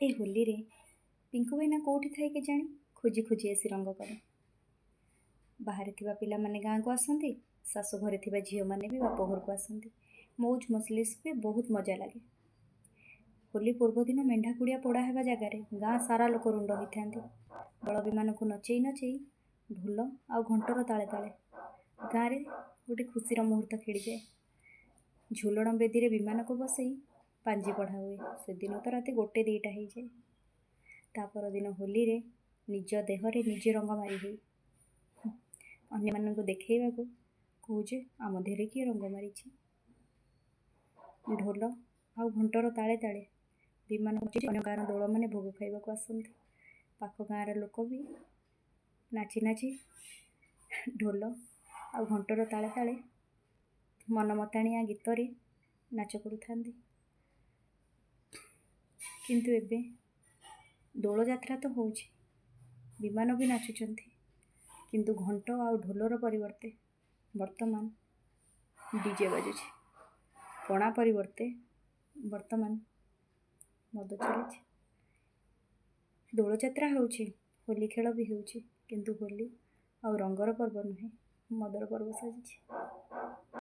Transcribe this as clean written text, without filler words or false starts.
ଏ ହୋଲିରେ ପିଙ୍କୁ ଭାଇନା କେଉଁଠି ଥାଏ କେଜାଣି, ଖୋଜି ଖୋଜି ଆସି ରଙ୍ଗ କରେ। ବାହାରେ ଥିବା ପିଲାମାନେ ଗାଁକୁ ଆସନ୍ତି, ଶାଶୁ ଘରେ ଥିବା ଝିଅମାନେ ବି ବାପ ଘରକୁ ଆସନ୍ତି। ମୌଜ ମଜଲିସ୍ ହୁଏ, ବହୁତ ମଜା ଲାଗେ। ହୋଲି ପୂର୍ବଦିନ ମେଣ୍ଢା କୁଡ଼ିଆ ପୋଡ଼ା ହେବା ଜାଗାରେ ଗାଁ ସାରା ଲୋକ ରୁଣ୍ଡ ହୋଇଥାନ୍ତି। ଦୋଳ ବିମାନକୁ ନଚେଇ ନଚେଇ ଢୋଲ ଆଉ ଘଣ୍ଟର ତାଳେ ତାଳେ ଗାଁରେ ଗୋଟେ ଖୁସିର ମୁହୂର୍ତ୍ତ ଖେଳିଯାଏ। ଝୁଲଣ ବେଦୀରେ ବିମାନକୁ ବସେଇ ପାଞ୍ଜି ପଢ଼ା ହୁଏ। ସେଦିନ ତ ରାତି 1 2ଟା ହେଇଯାଏ। ତା ପରଦିନ ହୋଲିରେ ନିଜ ଦେହରେ ନିଜେ ରଙ୍ଗ ମାରି ହେଇ ଅନ୍ୟମାନଙ୍କୁ ଦେଖେଇବାକୁ କହୁଛେ ଆମ ଦେହରେ କିଏ ରଙ୍ଗ ମାରିଛି। ଢୋଲ ଆଉ ଘଣ୍ଟର ତାଳେ ତାଳେ ବିମାନ ଅନ୍ୟ ଗାଁର ଦୋଳମାନେ ଭୋଗ ଖାଇବାକୁ ଆସନ୍ତି। ପାଖ ଗାଁର ଲୋକ ବି ନାଚି ନାଚି ଢୋଲ ଆଉ ଘଣ୍ଟର ତାଳେ ତାଳେ ମନମତାଣିଆ ଗୀତରେ ନାଚ କରୁଥାନ୍ତି। କିନ୍ତୁ ଏବେ ଦୋଳଯାତ୍ରା ତ ହେଉଛି, ବିମାନ ବି ନାଚୁଛନ୍ତି, କିନ୍ତୁ ଘଣ୍ଟ ଆଉ ଢୋଲର ପରିବର୍ତ୍ତେ ବର୍ତ୍ତମାନ ଡିଜେ ବାଜୁଛି। ପଣା ପରିବର୍ତ୍ତେ ବର୍ତ୍ତମାନ ମଦ ଚାଲିଛି। ଦୋଳଯାତ୍ରା ହେଉଛି, ହୋଲି ଖେଳ ବି ହେଉଛି, କିନ୍ତୁ ହୋଲି ଆଉ ରଙ୍ଗର ପର୍ବ ନୁହେଁ, ମଦର ପର୍ବ ସାଜିଛି।